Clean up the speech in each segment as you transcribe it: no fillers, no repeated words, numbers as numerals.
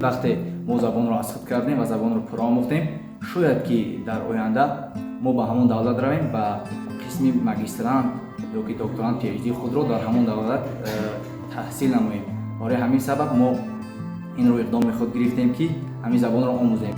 Вақте мо забонро аз худ кардем ва забонро пурра омӯхтем, шояд ки дар оянда мо ба ҳамон давлат равем ва қисми магистрант ё ки докторант, PhD худро дар ҳамон давлат таҳсил намоем. Барои ҳамин сабаб мо инро иқдоми худ гирифтем, ки ҳамин забонро омӯзем.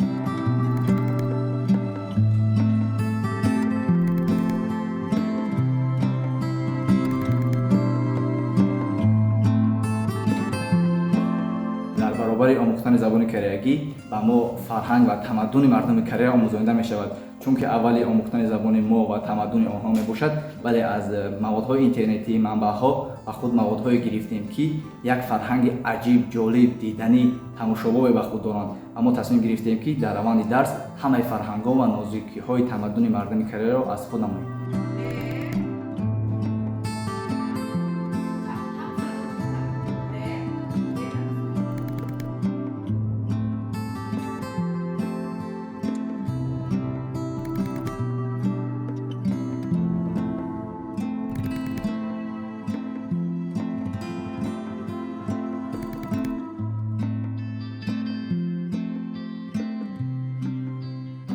Дар баробари омӯхтани забони кореягӣ ба мо фарҳанг ва тамаддуни мардуми Корея омӯзонида мешавад, чунки аввали омӯхтани забони мо ва тамаддуни онҳо мебошад. Вале аз маводҳои интернетӣ, манбаъҳо ба худ маводҳое гирифтем, ки як фарҳанги аҷиб, ҷолиб, диданӣ, тамошобобе ба худ доранд ва мо тасмим гирифтем, ки дар раванди дарс ҳамаи фарҳангҳо ва нозукиҳои тамаддуни мардуми Кореяро аз худ намоем.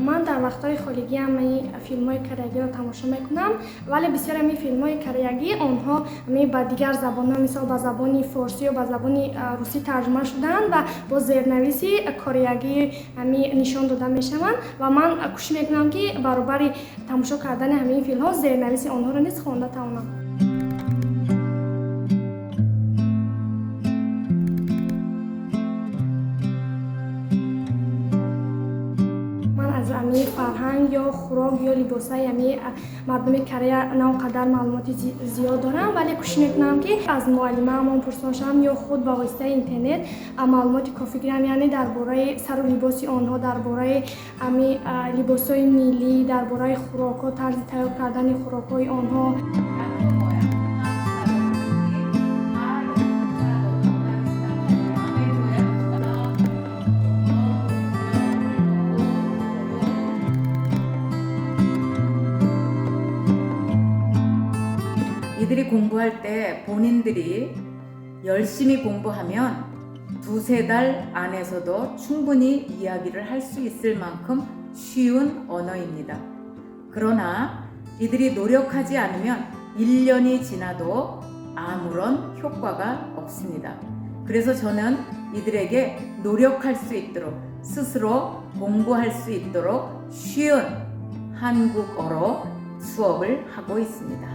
Ман дар вақтҳои холигӣ ҳамаи филмҳои кореягиро тамошо мекунам, вале бисёр ҳамин филмҳои кореягӣ онҳо ҳамин ба дигар забонҳо, мисол ба забони форсӣ ё ба забони русӣ тарҷума шудаанд ва бо зернависи кореягӣ ҳамин нишон дода мешаванд ва ман кӯшиш мекунам, ки баробари тамошо кардани ҳамин филмҳо зернависи онҳоро низ хонда тавонам. Ман аз ҳамин фарҳанг ё хӯрок ё либосҳои ҳамин мардуми Корея на он қадар маълумоти зиёд дорам, вале кӯшиш мекунам, ки аз муаллимаамон пурсон шавам ё худ ба воситаи интернет маълумоти кофӣ гирам, яъне дар бораи сару либоси онҳо, дар бораи ҳамин либосҳои миллӣ, дар бораи хӯрокҳо, тарзи тайёр кардани хӯрокҳои онҳо. 이들이 공부할 때 본인들이 열심히 공부하면 두세 달 안에서도 충분히 이야기를 할 수 있을 만큼 쉬운 언어입니다. 그러나 이들이 노력하지 않으면 1년이 지나도 아무런 효과가 없습니다. 그래서 저는 이들에게 노력할 수 있도록, 스스로 공부할 수 있도록 쉬운 한국어로 수업을 하고 있습니다.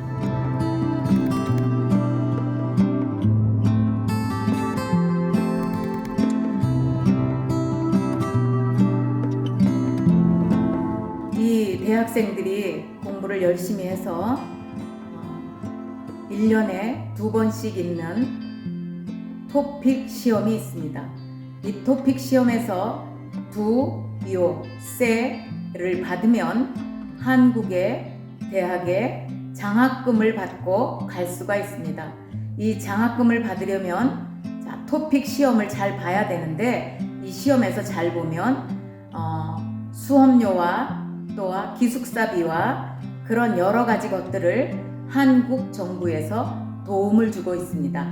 이 대학생들이 공부를 열심히 해서 1년에 두 번씩 있는 토픽 시험이 있습니다. 이 토픽 시험에서 두, 요, 세를 받으면 한국의 대학에 장학금을 받고 갈 수가 있습니다. 이 장학금을 받으려면 자, 토픽 시험을 잘 봐야 되는데 이 시험에서 잘 보면 수업료와 또 기숙사비와 그런 여러 가지 것들을 한국 정부에서 도움을 주고 있습니다.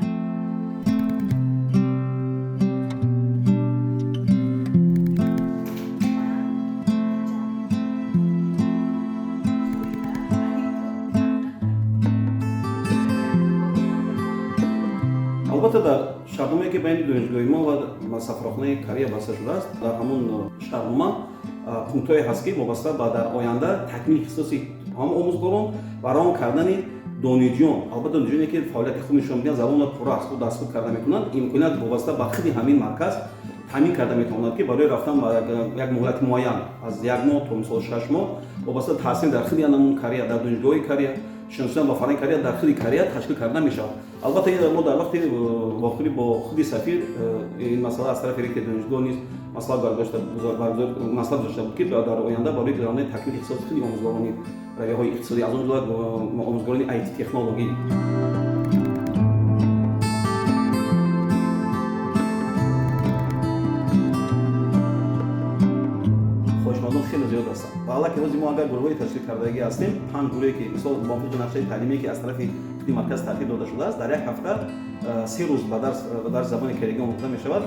Албатта, дар шартномае, ки байни донишгоҳи мо ва сафорахонаи Корея баста шудааст, дар ҳамон шартнома пунктҳое ҳаст, ки вобаста ба дар оянда такмили ихтисоси ҳам омӯзгорон ва равон кардани донишҷӯён, албатта, донишҷӯёне, ки фаъолияти худ нишон медиҳанд, забонро пурра аз худ дастхуд карда мекунанд, имконият вобаста ба худи ҳамин марказ таъмин карда метавонад, ки барои рафтан ба як муҳлати муайян аз як моҳ то мисол 6 моҳ вобаста таҳсил дар худи ҳамон Корея, дар донишгоҳи Корея. Шиносидан ба фарҳанги Корея дар худи Корея ташкил карда мешавад. Албатта, ин мо дар вақти вохӯрӣ бо худи сафир ин масъала аз тарафи ректори донишгоҳ низ масъала масъала гузошта буд, ки дар оянда барои гузарондани такмили ихтисоси худи омӯзгорони равияҳои иқтисодӣ, аз он ҷумла омӯзгорони IT технологӣ. Хоҳишмандон хеле зиёд ҳастанд ва аллакай ҳозир мо агар гурӯҳҳои ташкил кардагӣ ҳастем, панҷ гурӯҳе, ки мисол мувофиқи нақшаи таълимие, ки аз тарафи худи марказ тартиб дода шудааст, дар як ҳафта 3 рӯз ба дарси забони кореягӣ омӯхта мешавад.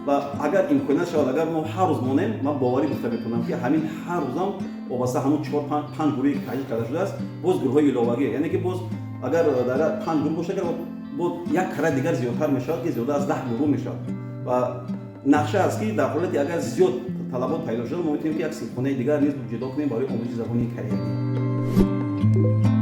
Ва агар имконият шавад, агар мо ҳар рӯз монем, ман боварӣ гуфта метавонам, ки ҳамин ҳар рӯзам вобаста ҳамун чор панҷ гурӯҳе, ки ташкил карда шудааст, боз гурӯҳҳои иловагӣ, яъне ки боз агар дар панҷ гурӯҳ бошад, агар боз як карат дигар зиёдтар мешавад, ки зиёда аз 10 гурӯҳ мешавад. Ва нақша аст, ки дар ҳолате агар зиёд талабот пайдо шуд, мо метавонем, ки як синфхонаи дигар низ ҷудо кунем барои омӯзиши забони кореягӣ.